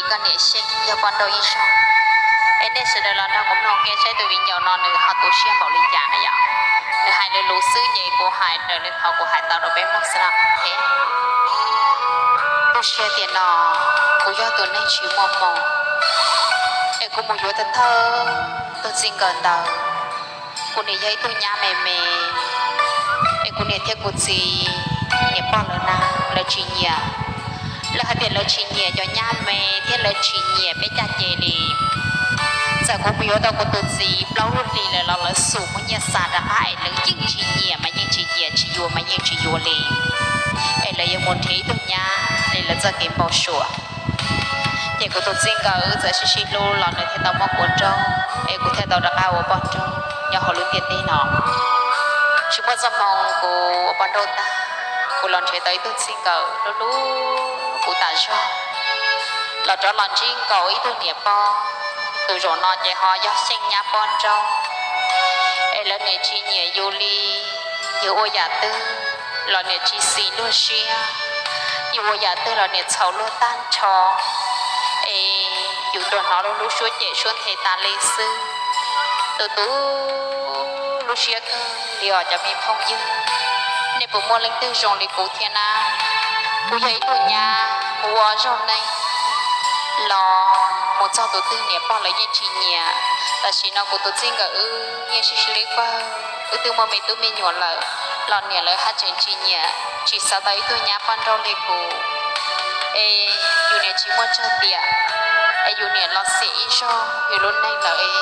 Koj niam Xyeej yog poj nrauj ib zaug. Es nej sawv daws los nrog kuv mloog saib tus viv ncaus no nws ho tu siab npaum li cas na yom. Nws hais lus lus xwb ces kuv hais raws li qhov kuv hais tau rau peb mloog xwb no. Tu siab tias no kuv yog tus neeg tsis muaj hmoo, es kuv mus yuav thawj thawj tus txij nkawm ntawd, kuv niam yog ib tug nyab me me, es kuv niam thiab kuv txiv niam pog lawv na, lawv tsis nyiam. Lawv hais tias lawv tsis nyiam cov nyab me thiab lawv tsis nyiam peb caj ces li. Txawm kuv mus yuav tau kuv tus txiv plaub lub hlis lawm los lawv xum muab nyiaj xa rov qab es lawv yeej tsis nyiam mas yeej tsis nyiam, tsis yuav mas yeej tsis yuav li. Es lawv yuav mus nrhiav ib tug nyab li lawv txoj kev npau suav. Ces kuv tus txij nkawm txawm sib sib hlub los nws thiaj tau muab kuv nrauj, es kuv thiaj tau rov qab ua poj nrauj nyob hauv lub ntiaj teb no. Tsis muaj txoj hmoo kuv ua poj nrauj tag, kuv los nrhiav tau ib tug txij nkawm hlub hlub kuv tas zog, los rov los ntsib nkaus ib tug niam pog. Tus zaum no ces ho yog Xyeej nyab poj nrauj, es lawv niam tsis nyiam yus li, yus ua yam twg los niam tsis xis luag siab, yus ua yam twg los niam txhaum luag tag nrho, es yus tuaj hnov lub suab cem suab nthe tas li xwb. Tus tu lub siab kawg li os cov me phooj ywg. Nej puas muaj leej twg zoo li kuv thiab na? Kuv yog ib tug nyab mus ua zaug neej los mus txog tus twg niam pog lawv yeej tsis nyiam. Tam sim no kuv tus txij nkawm wb yeej sib sib hlub pawg, wb twb muaj me tub me nyuam lawm los niam lawv haj tseem tsis nyiam, tsis xav tau ib tug nyab poj nrauj li kuv. Es yus niam tsis muaj tsawg tiam, es yus niam los xiam ib zaug yus lub neej lawm es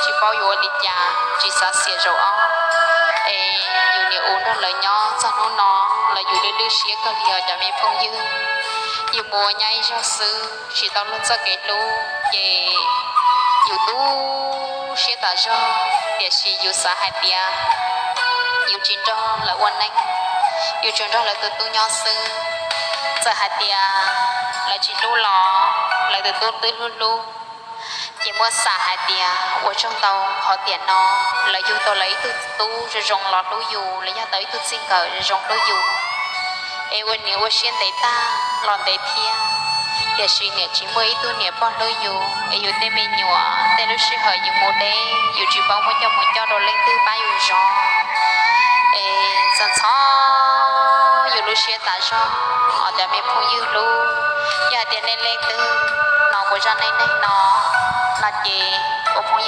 tsis paub yuav ua li cas, tsis xav xiam zaum ob. Es yus niam ua nrog lawv nyob txog hnub no los yus lwj lwj siab kawg li os cov me phooj ywg. Yus mus ua nyab ib zaug xwb tsis tau luag txoj kev hlub ces yus tu siab tas zog, tiam sis yus xav hais tias yus tsis nrog lawv ua neej, yus tsuas nrog lawv tus tub nyob xwb. Txawm hais tias lawv tsis hlub los lawv tus tub twb hlub hlub. Ces muab xav hais tias ua tsaug ntau qhov tiam no lawv yug tau lawv ib tug tub zoo zoo los hlub yus, los yog tau ib tug txij nkawm zoo zoo hlub yus. Es ua niam ua siab ntev tag los ntev thiab, tiam sis niam tsis muaj ib tug niam pog hlub yus. Es yus tej me nyuam tej lub sij hawm yus mus deb yus tsis paub muab coj mus coj rau leej twg pab yus zov. Es txog ntxov yus lub siab tas zog os cov me phooj ywg hlub. Yog hais tias nej leej twg hnov kuv zaj neej neeg no no ces ua phooj ywg